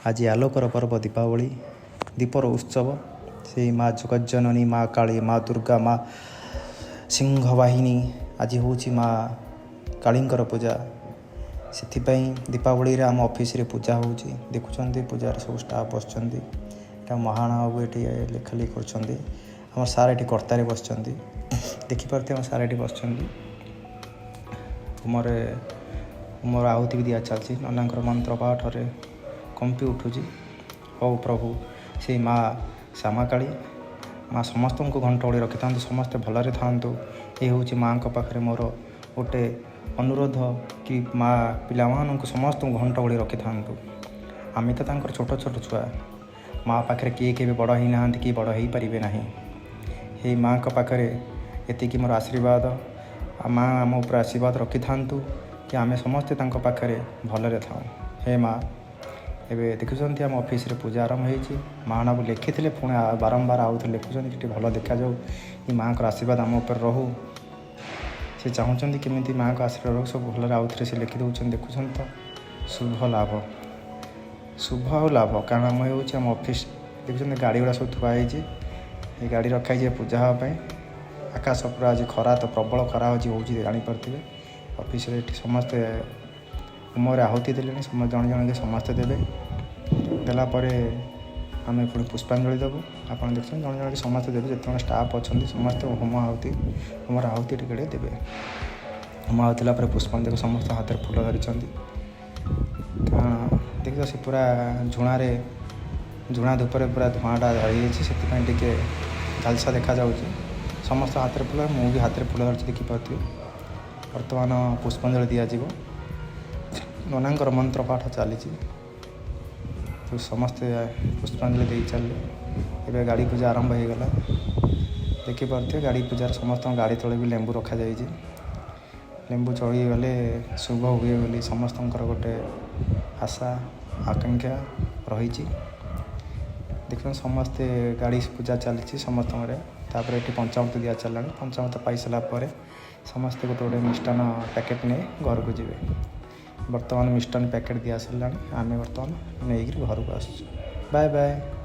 ଆଜି ଆଲୋକର ପର୍ବ ଦୀପାବଳି, ଦୀପର ଉତ୍ସବ। ସେଇ ମା ଜଗଜ୍ଜନନୀ ମା କାଳୀ, ମା ଦୁର୍ଗା, ମା ସିଂହବାହିନୀ। ଆଜି ହେଉଛି ମା କାଳୀଙ୍କର ପୂଜା। ସେଥିପାଇଁ ଦୀପାବଳିରେ ଆମ ଅଫିସରେ ପୂଜା ହେଉଛି। ଦେଖୁଛନ୍ତି, ପୂଜାରେ ସବୁ ଷ୍ଟାଫ୍ ବସିଛନ୍ତି। ଏଟା ମହାରଣା ବାବୁ ଏଠି ଲେଖାଲେଖି କରୁଛନ୍ତି। ଆମ ସାର୍ ଏଠି କର୍ତ୍ତାରେ ବସିଛନ୍ତି। ଦେଖିପାରୁଥିବେ, ଆମ ସାର୍ ଏଠି ବସିଛନ୍ତି। ହୋମରେ ହୋମର ଆହୁତି ବି ଦିଆ ଚାଲିଛି। ନନାଙ୍କର ମନ୍ତ୍ର ପାଠରେ କମ୍ପି ଉଠୁଛି। ହଉ ପ୍ରଭୁ, ସେଇ ମା ଶ୍ୟାମାକାଳୀ ମା ସମସ୍ତଙ୍କୁ ଘଣ୍ଟ ଘୋଡ଼େଇ ରଖିଥାନ୍ତୁ, ସମସ୍ତେ ଭଲରେ ଥାଆନ୍ତୁ। ଏ ହେଉଛି ମାଆଙ୍କ ପାଖରେ ମୋର ଗୋଟେ ଅନୁରୋଧ କି ମା ପିଲାମାନଙ୍କୁ ସମସ୍ତଙ୍କୁ ଘଣ୍ଟ ଘୋଡ଼େଇ ରଖିଥାନ୍ତୁ। ଆମେ ତ ତାଙ୍କର ଛୋଟ ଛୋଟ ଛୁଆ। ମା ପାଖରେ କିଏ କେବେ ବଡ଼ ହେଇନାହାନ୍ତି କି ବଡ଼ ହେଇପାରିବେ ନାହିଁ। ହେଇ ମାଆଙ୍କ ପାଖରେ ଏତିକି ମୋର ଆଶୀର୍ବାଦ। ଆଉ ମା ଆମ ଉପରେ ଆଶୀର୍ବାଦ ରଖିଥାନ୍ତୁ କି ଆମେ ସମସ୍ତେ ତାଙ୍କ ପାଖରେ ଭଲରେ ଥାଉ। ହେ ମା! ଏବେ ଦେଖୁଛନ୍ତି, ଆମ ଅଫିସରେ ପୂଜା ଆରମ୍ଭ ହେଇଛି। ମା ବାବୁ ଲେଖିଥିଲେ, ପୁଣି ବାରମ୍ବାର ଆଉ ଥରେ ଲେଖୁଛନ୍ତି, ଟିକେ ଭଲ ଦେଖାଯାଉ କି ମାଆଙ୍କର ଆଶୀର୍ବାଦ ଆମ ଉପରେ ରହୁ। ସେ ଚାହୁଁଛନ୍ତି କେମିତି ମାଆଙ୍କ ଆଶୀର୍ବାଦ ରହୁ, ସବୁ ଭଲରେ ଆଉ ଥରେ ସେ ଲେଖି ଦେଉଛନ୍ତି। ଦେଖୁଛନ୍ତି ତ, ଶୁଭ ଲାଭ, ଶୁଭ ଆଉ ଲାଭ। କାରଣ ଆମ ହେଉଛି ଆମ ଅଫିସ। ଦେଖୁଛନ୍ତି, ଗାଡ଼ି ଗୁଡ଼ା ସବୁ ଥୁଆ ହେଇଛି। ଏ ଗାଡ଼ି ରଖା ହେଇଛି ପୂଜା ହେବା ପାଇଁ। ଆକାଶ ପୁରା ଆଜି ଖରା ତ ପ୍ରବଳ ଖରା ହେଉଛି ହେଉଛି, ଜାଣିପାରୁଥିବେ। ଅଫିସରେ ଏଠି ସମସ୍ତେ ହୋମରେ ଆହୁତି ଦେଲେଣି। ସମସ୍ତେ ଜଣେ ଜଣକେ ସମସ୍ତେ ଦେବେ। ଦେଲା ପରେ ଆମେ ପୁଣି ପୁଷ୍ପାଞ୍ଜଳି ଦେବୁ। ଆପଣ ଦେଖୁଛନ୍ତି, ଜଣେ ଜଣକେ ସମସ୍ତେ ଦେବେ। ଯେତେ ଜଣ ଷ୍ଟାଫ୍ ଅଛନ୍ତି, ସମସ୍ତେ ହୋମ ଆହୁତି, ହୋମର ଆହୁତି ଟିକେ ଟିକେ ଦେବେ। ହୋମ ଆହୁତି ଦେଲା ପରେ ପୁଷ୍ପାଞ୍ଜଳି। ସମସ୍ତେ ହାତରେ ଫୁଲ ଧରିଛନ୍ତି। କାରଣ ଦେଖିବ, ସେ ପୁରା ଝୁଣାରେ, ଝୁଣା ଧୂପରେ ପୁରା ଧୂଆଁଟା ଧରିଯାଇଛି। ସେଥିପାଇଁ ଟିକେ ଝାଲସା ଦେଖାଯାଉଛି। ସମସ୍ତ ହାତରେ ଫୁଲ, ମୁଁ ବି ହାତରେ ଫୁଲ ଧରିଛି, ଦେଖିପାରୁଥିବେ। ବର୍ତ୍ତମାନ ପୁଷ୍ପାଞ୍ଜଳି ଦିଆଯିବ। ନନାଙ୍କର ମନ୍ତ୍ର ପାଠ ଚାଲିଛି। ତ ସମସ୍ତେ ପୁଷ୍ପାଞ୍ଜଳି ଦେଇ ଚାଲିଲେ। ଏବେ ଗାଡ଼ି ପୂଜା ଆରମ୍ଭ ହେଇଗଲା। ଦେଖିପାରୁଥିବେ, ଗାଡ଼ି ପୂଜାରେ ସମସ୍ତଙ୍କ ଗାଡ଼ି ତଳେ ବି ଲେମ୍ବୁ ରଖାଯାଇଛି। ଲେମ୍ବୁ ଚଢ଼ିଗଲେ ଶୁଭ ହୁଏ ବୋଲି ସମସ୍ତଙ୍କର ଗୋଟେ ଆଶା ଆକାଂକ୍ଷା ରହିଛି। ଦେଖନ୍ତୁ, ସମସ୍ତେ ଗାଡ଼ି ପୂଜା ଚାଲିଛି ସମସ୍ତଙ୍କର। ତାପରେ ଏଠି ପଞ୍ଚାମୃତ ଦିଆ ଚାଲିଲାଣି। ପଞ୍ଚାମୃତ ପାଇସାରିଲା ପରେ ସମସ୍ତେ ଗୋଟେ ଗୋଟେ ମିଷ୍ଟାନ୍ନ ପ୍ୟାକେଟ୍ ନେଇ ଘରକୁ ଯିବେ। ବର୍ତ୍ତମାନ ମିଷ୍ଟାନ୍ନ ପ୍ୟାକେଟ୍ ଦିଆ ସରିଲାଣି। ଆମେ ବର୍ତ୍ତମାନ ନେଇକିରି ଘରକୁ ଆସୁଛୁ। Bye bye.